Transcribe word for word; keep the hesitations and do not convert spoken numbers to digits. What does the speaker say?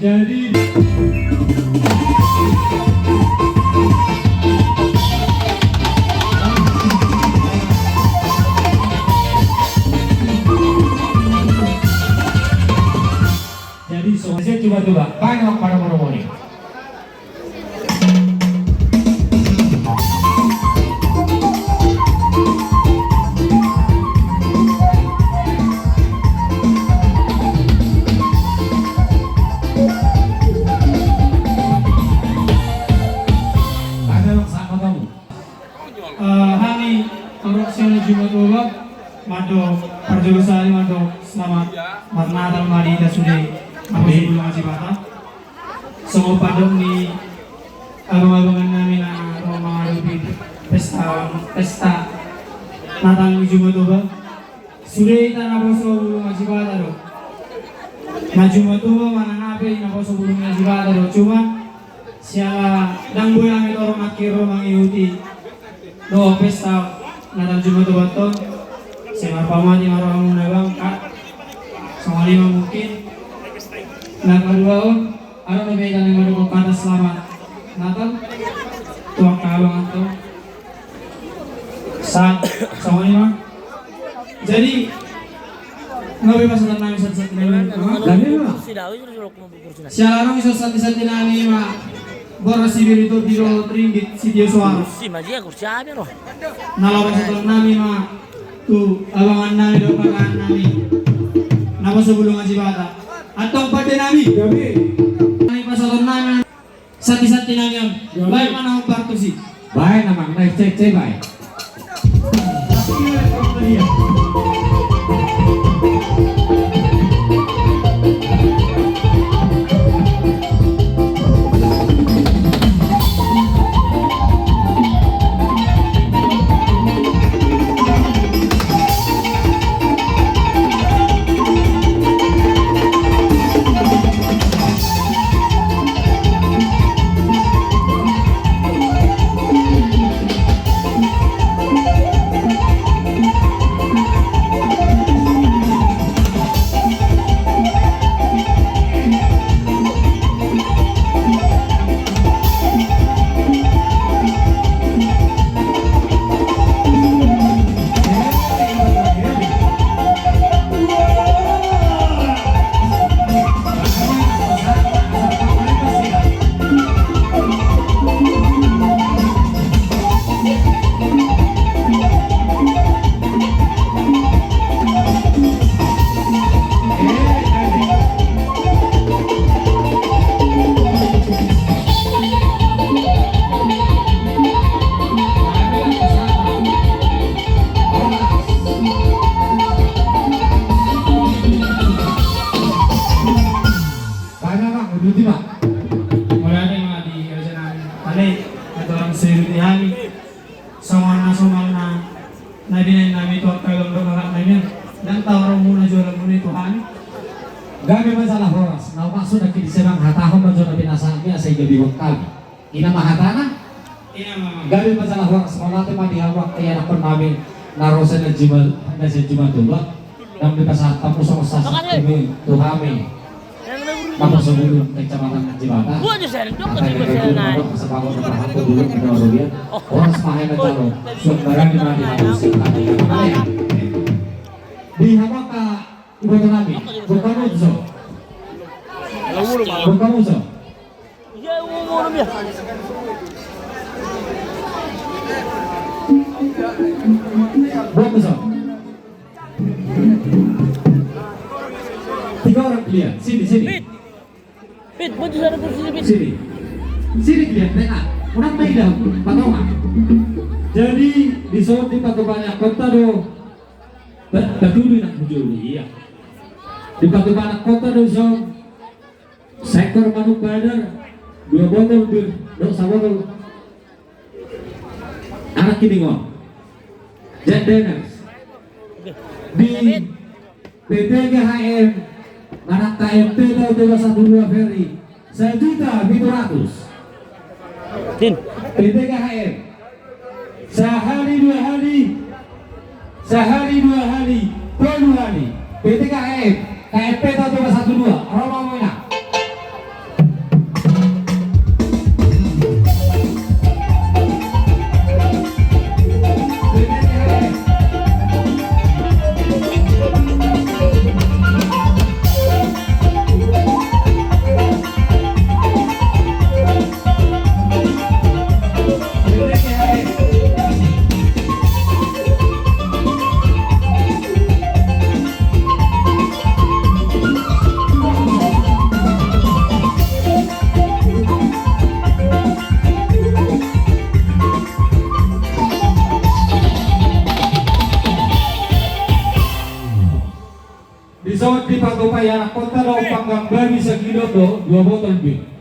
Jadi, jadi so, saya coba-coba. Baik, Bang, pada mono-mono. Eh, hami, torop sian na jumpa tu Toba, mandok parjolo sahali mandok selamat marnatal ma di hita sude, naposobulung Aji Bata. Songon pandok ni abang-abangan nami na ro mangadopi pesta, pesta Natal ni jumpa tu Toba. Sude hita naposobulung Aji Bata do. Na jumpa tu Toba manang aha pe naposobulung Aji Bata do. Cuma siala ndang boi hami torop mangihut-ihuti dohot pesta Natal jumpa tu Toba on. Sai marpamati ma rohamuna, Bang, Kak. Songon i ma mungkin. Na paduahon, adong dope hita na mandok hata selamat Natal tu angka abang antong. Sa, songon i ma. Jadi, nga be pasahaton nami satu-satu nami. Dame ma. Siala adong i so satu-satu nami ma. Boras sibiritu di dohot ringgit sitio soara. Na laho pasahaton nami ma tu abangan nami dohot pagangan nami. Naposobulung Aji Bata. Antong pande nami. Nami pasahaton nami. Santi-santi nami on. Baen ma na hombar tusi. Baen amang, na icek-icek baen. Baen ma, Bang, uduti ma. Mauliate ma di raja nami. Ale, atorang seuduti hami. Songon na somal na, na binaen nami tu angka abang dohot pagangan nami. Ndang tahu rohamuna jolo muna tu hami. Gabe ma jala horas. Na maksud nangkin disi, Bang, hatahon ma jolo na binaen nami asa gabe hami. Ina ma hatana. Ina ma. Gabe ma jala horas, mauliate ma di hamu angka ianakhon nami na ro sian na jumpa, na sian jumpa tu Toba. Nang dipasahat hamu songon sahat tu hami. Naposobulung Kecamatan Jibata. Angka ianakhon nami na ro sian na jumpa tu Toba. Horas ma hami jalo. Sumbarani ma di hamu. Di hamu angka iboto nami. Buka muso. Buka muso. Buat besar. Tiga orang kalian. Sini, sini. Pit, Pit, muncul sana kursi, Pit. Sini. Sini kalian, tengah. Unang main dah, patonga. Jadi, dison dipatupa ni angka kota do. Ba-, batudu nak muncul, iya. Dipatupa ni angka kota do dison. Seekor manuk badar, dua botol bir, dohot sabotol arak, kiningon. Jack Daniels. Di P T G H M, manang K M P Tao Toba satu dua Ferry, sajuta pitu ratus. P T G H M. Sahali dua hali. Sahali dua hali. Tolu hali. P T K M. K M P Tao Toba satu dua. Roma Moina. Ianakhonta do panggang babi sakilo do, dua botol bir.